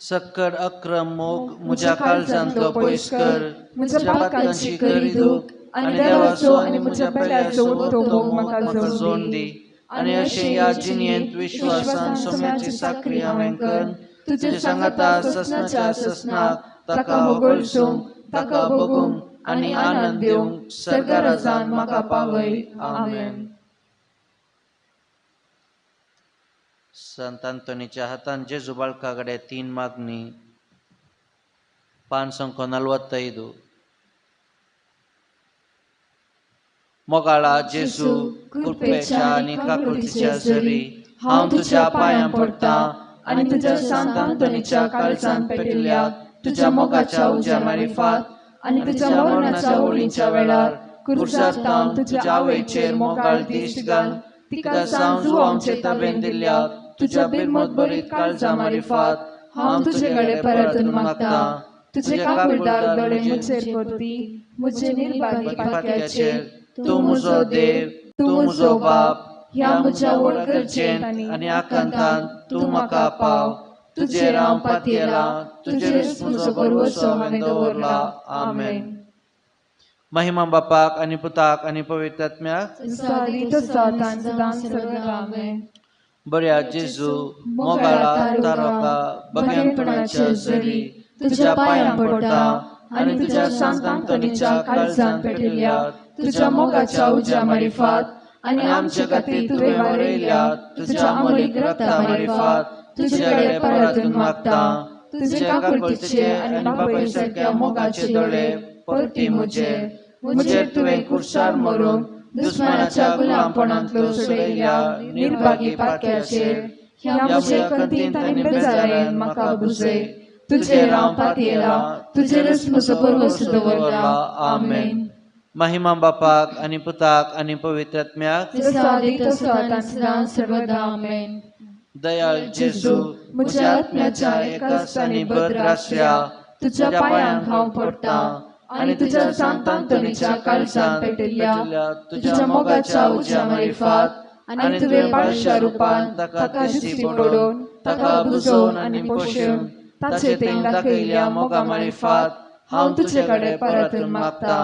सक्कड अक्रम मोग म्हज्या काळजांतलो पयस कर, म्हज्या पातकांची करी दूख आनी देवाचो आनी म्हज्या पेल्याचो उरतो मोग म्हाका जोडून दी. आनी अशें ह्या जिणेंत विश्वासान सोम्याची साकरी हांवें करून तुजे सांगाता ससनाच्या ससनाक ताका होगळसूंक, ताका भोगूंक आनी आनंद दिवंक सर्गराजान म्हाका पावय. आमेन. संत अंतोनीच्या हातान जेजू बाळका कडेन 3 मागणी. 545. मोगाळा जेजू, कृपेच्या आनी काकुळतीच्या जरी हांव तुज्या पांयां पडटा आनी तुज्या संत अंतोनीच्या काळजान पेटिल्ल्या तुज्या मोगाच्या उज्या मारिफात आनी तुज्या मरणाच्या ओळींच्या वेळार कुर्सार तावन तुज्या आवयचेर मोगाळ दिश्ट घाल तिका सांव जुवांचे ताबेन दिल्ल्या तुज्या बिरमत बरीत काळजा मारिफात हांव तुजे कडेन परतून मागता. तुजे काकुळदार दोळे म्हजेर परती, म्हजे निर्भागी पात्याचेर. तूं म्हजो देव, तूं म्हजो बाप, ह्या म्हज्या व्हड गरजेन आनी आकांतान तूं म्हाका पाव. तुजेर हांव पातयेलां, तुजेरूच म्हजो भरवंसो हांवें दवरला. आमेन. महिमा बापाक आनी पुताक आनी पवित्र आत्म्याक. बऱ्या जेजू, मोगाळा तारोका, बग्यांपणाच्या जरी तुज्या पांयां पडटा आनी तुज्या संत अंतोनीच्या काळजान पेटिल्ल्या तुज्या मोगाच्या उज्या मारिफात आनी आमचे खातीर तुवें वरयल्या तुज्या अमोलीक रक्ता मारिफात तुजे कडेन परतून मागता. तुजे काकुळतीचे आनी बापाय सारक्या मोगाचे दोळे परती म्हजेर. म्हजेर तुवें कुर्सार मरून दुस्मानाच्या गुलामपणांतलो सोडयल्या निर्भागी पात्याचेर ह्या म्हजे कंतींत आनी बेजारायेन म्हाका बुजय. तुजेर हांव पातयेलां, तुजेरच म्हजो भरवंसो दवरला. आमेन. महिमा बापाक आनी पुताक आनी पवित्र आत्म्याक. दयाळ जेजू, म्हज्या आत्म्याच्या एकाच आनी बद्र आसऱ्या तुज्या पांयांक हांव पडटा आनी तुज्या संत अंतोनीच्या काळजान पेटिल्ल्या तुज्या मोगाच्या उज्या मारिफात आनी तुवें बाळशा रुपान ताका दिश्टी पडोवन ताका बुजोवन आनी पोशेवन ताचे तें दाखयल्ल्या मोगा मारिफात हांव तुजे कडेन परतून मागता.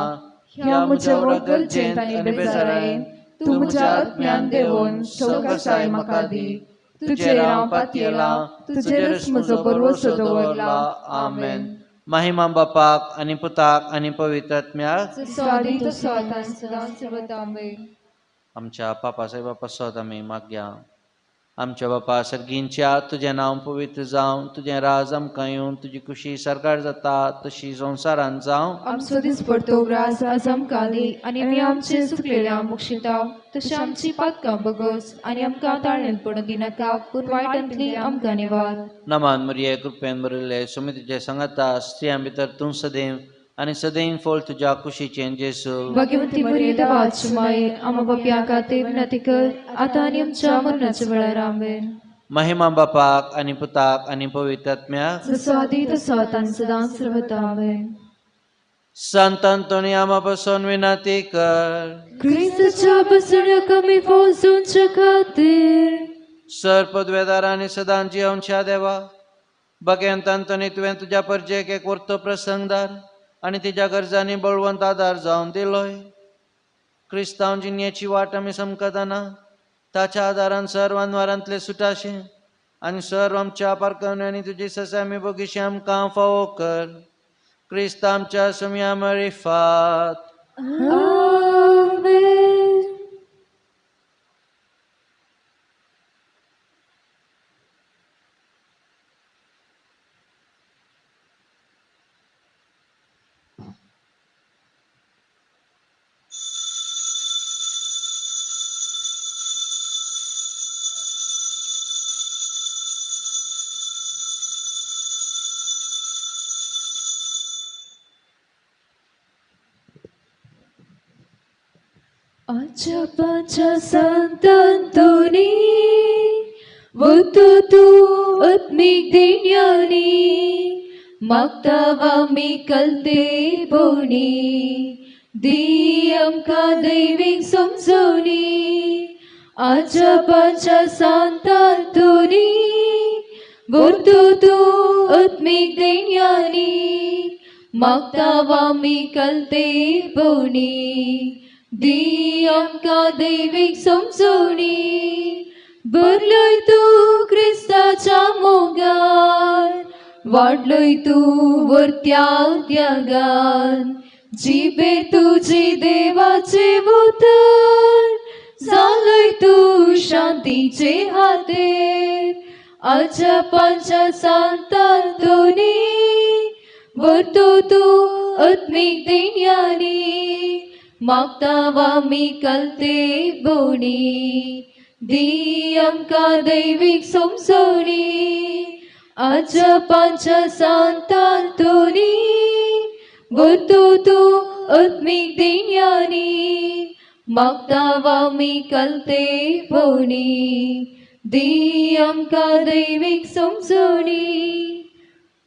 ह्या म्हज्या व्हड गरजेंत आनी बेजारायेन तूं म्हज्या आत्म्यान देवून सवकासाय म्हाका दी. तुजेर हांव पातयेलां, तुजेरच म्हजो भरवंसो दवरला. आमेन.
महिमा बापाक आनी पुताक आनी पवित्र आत्म्याक.
जसो आदी तसो आतां आनी सदांच सर्वदा. आमेन.
आमच्या पापा साहेबा पासत आमी मागया. आमच्या बापा सर्गींच्या, तुजें नांव पवित्र जावं, तुजें राज आमकां येवन, तुजी खुशी सरकार जाता तशी संवसारांत जावं.
आमचो दिसपडतो ग्रास आज आमकां दी आनी आमी आमचे चुकलेल्या मुक्षिता तशें आमची पातकां बगस आनी आमकां ताळणेंत पडूं दिनाका, पूण वायटांतली आमकां निवार.
नमान मरिये, कृपेन भरिल्ले, सुमी तुजे सांगाता, स्त्रियां भितर तूं सदैव आनी सदैव फळ तुज्या कुशीचें जेसू.
भाग्यवंती मरिये, देवाची माये, आमा बापया खातीर विनंती कर, आतां आनी आमच्या मरणाच्या वेळार. आमेन.
महिमा बापाक आनी पुताक आनी पवित्र आत्म्याक.
जसो आदी तसो आतां आनी सदांच सर्वदा. आमेन.
संत अंतोनी, आमा पासून विनंती कर.
क्रिस्ताच्या बसण्या कमी फौजूंच्या खातीर.
सर पदवेदार आनी सदां जियोवच्या देवा, भगेंत अंतोनी, तुवें तुज्या परजेक एक वर्तो प्रसंगदार आनी तिज्या गरजांनी बळवंत आदार जावन दिलोय. क्रिस्तांव जिणेची वाट आमी समकतना ताच्या आदारान सर्व अनवारांतले सुटाशे आनी सर्व आमच्या पारकवण्यांनी तुजी ससे आमी बगीशे आमकां फावो कर. क्रिस्त आमच्या सुमया मरिफात.
आमेन. आजपाच्या संत अंतोनी, वतो तूं आत्मीक देण्यांनी, मागता आमी कलते बोणी, दी आमकां दैवीक समजवणी. आजपाच्या संत अंतोनी, वतो तूं आत्मीक देण्यांनी, मागता आमी कलते बोणी, दी आमकां दैवीक समजवणी. भरलोय तूं क्रिस्ताच्या मोगान, वाडलोय तूं वरत्या त्यागान, जिबेर तुजी देवाचे उतर, जालोय तूं शांतीचे हातेर. आजपाच्या संत अंतोनी, वरतो तूं आत्मीक देण्यांनी, मागता आमी कलते बोणी, दी आमकां दैवीक समजवणी. आजपाच्या संत अंतोनी, वरतो तूं आत्मीक देण्यांनी, मागता आमी कलते बोणी, दी आमकां दैवीक समजवणी.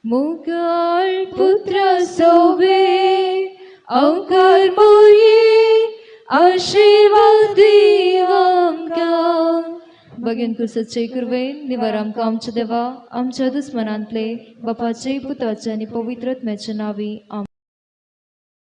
मुगाळ पुत्र सोबे अंकर मोये, आशीर्वाद दी आमकां.
भगेन कुर्सचे कृपेन निवार आमकां आमच्या देवा आमच्या दुस्मनांतले, बापाचे, पुताचे आनी पवित्र आत्म्याच्या नांवी. आमेन.